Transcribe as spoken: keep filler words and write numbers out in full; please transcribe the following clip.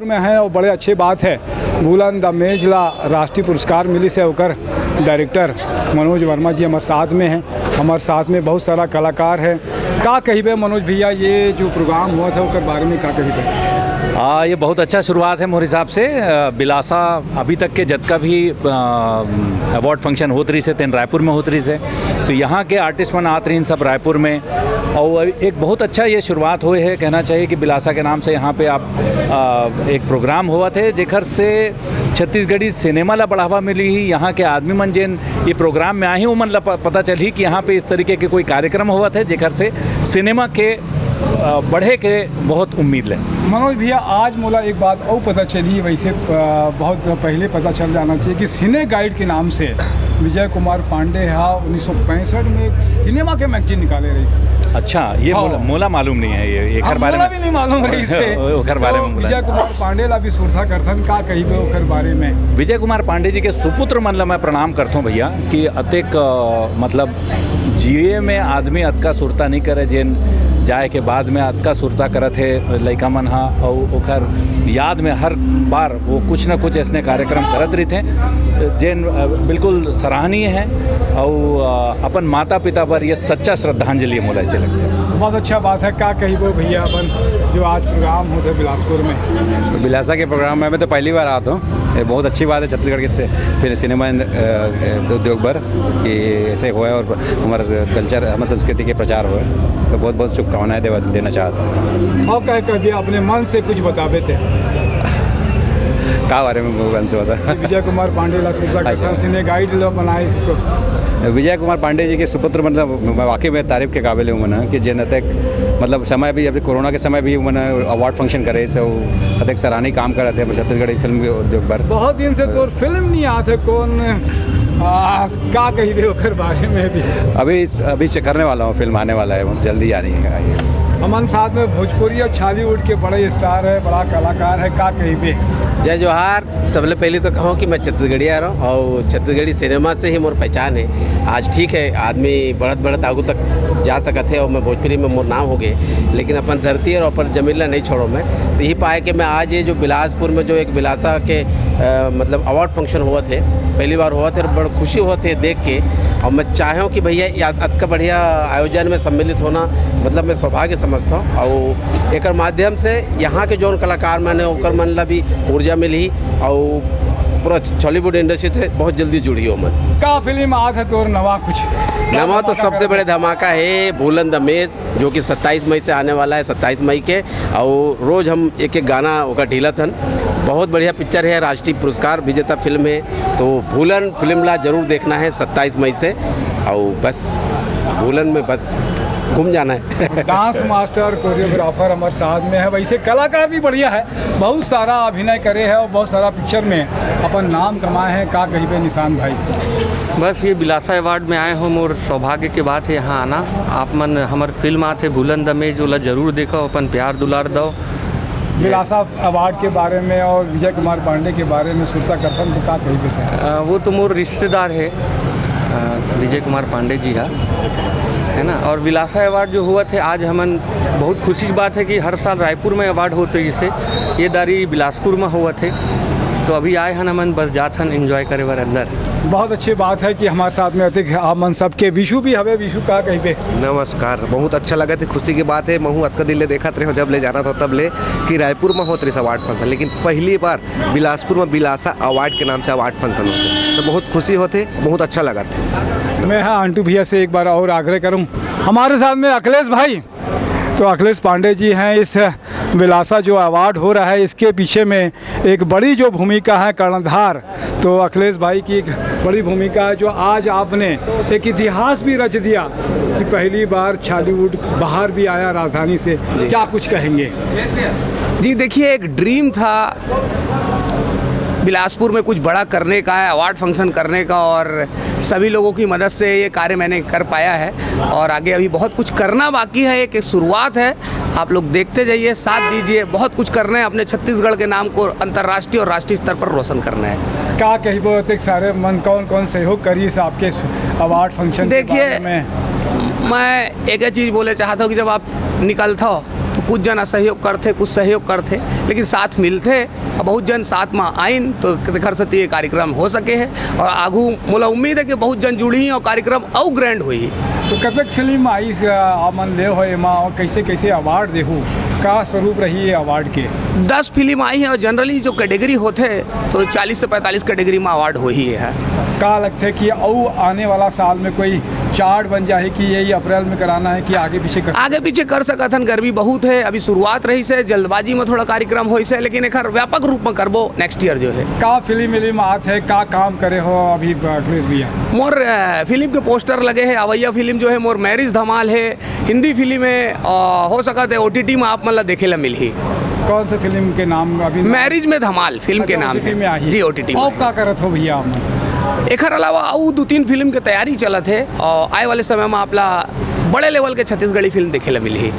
में है और बड़े अच्छे बात है। भूलन द मेज ला राष्ट्रीय पुरस्कार मिलिस हे, ओकर डायरेक्टर मनोज वर्मा जी हमर साथ में हैं, हमर साथ में बहुत सारा कलाकार है। का कहिबे मनोज भैया, ये जो प्रोग्राम होवत हे ओकर बारे में का कहिबे? आ, ये बहुत अच्छा शुरुआत है मोर हिसाब से। अ, बिलासा अभी तक के जतका भी अवार्ड फंक्शन होत रहिस हे, तेन रायपुर में होत रहिस हे, तो यहाँ के आर्टिस्ट मन आत रहिन सब रायपुर में। और एक बहुत अच्छा ये शुरुआत होए है, कहना चाहिए कि बिलासा के नाम से यहाँ पे आप आ, एक प्रोग्राम होवत हे, जेकर से छत्तीसगढ़ी सिनेमा ला बढ़ावा मिली ही। यहाँ के आदमी मन जेन ये प्रोग्राम में आही, उमन ला प-, पता चलही कि यहाँ पे इस तरीके के कोई कार्यक्रम होवत हे, जेकर से सिनेमा के अ, बढ़े के बहुत उम्मीद ले। मनोज भैया, आज मोला एक बात और पता चली, वैसे अ, बहुत पहले पता चल जाना चाहिए कि सिने गाइड के नाम से विजय कुमार पांडे हा उन्नीस सौ पैंसठ में एक सिनेमा के मैगजीन निकाले रहिस। अच्छा, ये हाँ। मोला, मोला मालूम नहीं है, ये एकर हाँ, बारे मोला में। भी नहीं मालूम रहिस हे। ओकर बारे तो में मोला विजय नहीं। कुमार पांडे ला भी सुरता करथन, का कहिबे ओकर बारे में? विजय कुमार पांडे जी के सुपुत्र मन ला मैं प्रणाम करथों भैया, कि अतेक अ, मतलब जिए में आदमी अतका सुरता नहीं करे, जेन जाए के बाद में अतका सुरता करत हे लइका मन हा, अउ ओकर याद में हर बार वो कुछ न कुछ ऐसने कार्यक्रम करत रहिथे, जेन अ, बिल्कुल सराहनीय है। अउ अ, अपन माता पिता पर ये सच्चा श्रद्धांजलि है, मोला ऐसे लगथे। बहुत अच्छा बात है। का कहिबो भैया, अपन जो आज प्रोग्राम होत हे बिलासपुर में? तो बिलासा के प्रोग्राम में मैं तो पहली बार आता हूँ। ये बहुत अच्छी बात है छत्तीसगढ़ के से, फिर सिनेमा इंड-, अ, उद्योग पर कि ऐसे होए और हमारे कल्चर, हमारे संस्कृति के प्रचार होए, तो बहुत बहुत शुभकामनाएं देवा देना चाहता हूँ। और कहे कभी अपने मन से कुछ बताबे ते? का बारे में भगवान से बता? विजय कुमार पांडे ला सुरता करथन, अच्छा। सिने गाइड ला बनाए इसको। विजय कुमार पांडे जी के सुपुत्र, मतलब, मैं वाकई में तारीफ के काबिल हूँ मना कि जेन अतेक, मतलब, समय भी, अभी कोरोना के समय भी मना अवार्ड फंक्शन करे से, वो अतेक सराहनीय काम करत हे छत्तीसगढ़ी फिल्म के उद्योग पर। बहुत दिन से तोर फिल्म नहीं आत हे, कौन आ, का कहिबे ओकर बारे में भी? अभी अभी चेक करने वाला हूँ, फिल्म आने वाला है, वो जल्दी आ रही है, आइए। हमन साथ में भोजपुरी और छॉलीवुड के बड़े स्टार है, बड़ा कलाकार है, का कहिबे? जय जोहार। सबले पहले तो कहूँ कि मैं छत्तीसगढ़िया रहूँ और छत्तीसगढ़ी सिनेमा से ही मोर पहचान है। आज ठीक है, आदमी बढ़त बढ़त आगू तक जा सकत है और मैं भोजपुरी में मोर नाम हो गए, लेकिन अपन धरती और अपन जमीन ला नहीं छोड़ो मैं। तो यही पाए कि मैं आज ये जो बिलासपुर में जो एक बिलासा के अ, मतलब अवार्ड फंक्शन होवत हे, पहली बार होवत हे, बड़ खुशी होवत हे देख के। और मैं चाहे हूँ कि भैया ये अत-, अतका बढ़िया आयोजन में सम्मिलित होना, मतलब, मैं सौभाग्य समझता हूँ। और एकर माध्यम से यहाँ के जौन कलाकार मन हे, ओकर मन ला भी ऊर्जा मिली और पूरा छॉलीवुड इंडस्ट्री से बहुत जल्दी जुड़ी हो मन। का फिल्म आत हे तोर नवा कुछ? नवा तो सबसे बड़े धमाका है भूलन द मेज, जो कि सत्ताईस मई से आने वाला है, सत्ताईस मई के। और रोज हम एक एक गाना ओकर ढीलत हन। बहुत बढ़िया पिक्चर है, राष्ट्रीय पुरस्कार विजेता फिल्म है, तो भूलन फिल्म ला जरूर देखना है सत्ताईस मई से। और बस भूलन में बस घूम जाना है। डांस मास्टर, कोरियोग्राफर हमारे साथ में है, वैसे कलाकार भी बढ़िया है, बहुत सारा अभिनय करे है और बहुत सारा पिक्चर में अपन नाम कमाए हैं। का कहिबे निशान भाई? बस ये बिलासा अवार्ड में आए हो, मोर सौभाग्य के बात है यहाँ आना। आप मन हमर फिल्म आत हे भूलन द मेज, ओला जरूर देखो, अपन प्यार दुलार दो। बिलासा अवार्ड के बारे में और विजय कुमार पांडे के बारे में सुरता करथन तो का कहिबे? अ, वो तो मोर रिश्तेदार है, अ, विजय कुमार पांडे जी हा, है ना। और बिलासा अवार्ड जो होवत हे आज, हमन बहुत खुशी की बात है कि हर साल रायपुर में अवार्ड होत रहिस हे, ये दारी बिलासपुर में होवत हे। तो अभी आए हन हमन, बस जात हन एंजॉय करे बर अंदर। बहुत अच्छी बात है कि हमारे साथ में अतिक आप मन सबके। विशु भी हवे, विशु का कहिबे? नमस्कार, बहुत अच्छा लगत हे, खुशी की बात है। महू अतका दिन ले देखत रहे हो, जब ले जाना था तब ले, कि रायपुर में होत रहिस अवार्ड फंक्शन, लेकिन पहली बार बिलासपुर में बिलासा अवार्ड के नाम से अवार्ड फंक्शन होत हे, तो बहुत खुशी होत हे, बहुत अच्छा लगत हे। मैं हाँ अंटू भैया से एक बार और आग्रह करूँ, हमारे साथ में अखिलेश भाई, तो अखिलेश पांडे जी हैं। इस बिलासा जो अवार्ड हो रहा है, इसके पीछे में एक बड़ी जो भूमिका है कर्णधार, तो अखिलेश भाई की एक बड़ी भूमिका है जो आज आपने एक इतिहास भी रच दिया कि पहली बार छॉलीवुड बाहर भी आया राजधानी से। क्या कुछ कहेंगे? जी देखिए, एक ड्रीम था बिलासपुर में कुछ बड़ा करने का, अवार्ड फंक्शन करने का, और सभी लोगों की मदद से ये कार्य मैंने कर पाया है। और आगे अभी बहुत कुछ करना बाकी है, एक, एक शुरुआत है। आप लोग देखते जाइए, साथ दीजिए, बहुत कुछ करना है अपने छत्तीसगढ़ के नाम को अंतर्राष्ट्रीय और राष्ट्रीय स्तर पर रोशन करना है। का कहिबो, अतेक सारे मन कौन कौन सहयोग करिस आपके अवार्ड फंक्शन के देखिए, बारे में? मैं एक ही चीज़ बोले चाहता हूँ कि जब आप निकलता हो तो कुछ जन असहयोग करथे, कुछ सहयोग करथे, लेकिन साथ मिलथे। अब बहुत जन साथ म आइन, तो तेखर सेती ये कार्यक्रम हो सके हे। और आगू मोला उम्मीद हे कि बहुत जन जुड़ही और कार्यक्रम अउ grand होही। तो कतक फिल्म आइस, आप मन ले हो एमा, और कैसे कैसे अवार्ड देहू, का स्वरूप रही ये अवार्ड के? दस फिल्म आई हे और generally जो category होथे, तो चालीस से पैंतालीस category म अवार्ड होही हे। का लगथे कि अउ आने वाला साल में कोई चार्ट बन जाही कि यही अप्रैल में कराना हे कि आगे पीछे कर आगे पीछे कर सकत हन, गर्मी बहुत हे, अभी शुरुआत रहिस हे, जल्दबाजी में थोड़ा कार्यक्रम होइस हे, लेकिन एखर व्यापक रूप में करबो next year जो हे। का फिल्म विल्म आत हे, का काम करे हो अभी, अखिलेश भैया? मोर, अ, फिल्म के पोस्टर लगे हे, अवैया फिल्म जो हे मोर मैरिज धमाल हे, हिंदी फिल्म हे, अ, हो सकत हे ओटीटी में आप मन ला देखे ला मिलही। कौन से फिल्म के नाम अभी? मैरिज में धमाल फिल्म के अच्छा, नाम ओटीटी हे। में आही। जी, ओटीटी में और आही। का करत हो भैया आप मन? एखर अलावा अउ दू तीन फिल्म के तैयारी चलत हे और आए वाले समय में आप ला बड़े लेवल के छत्तीसगढ़ी फिल्म देखे ला मिलही।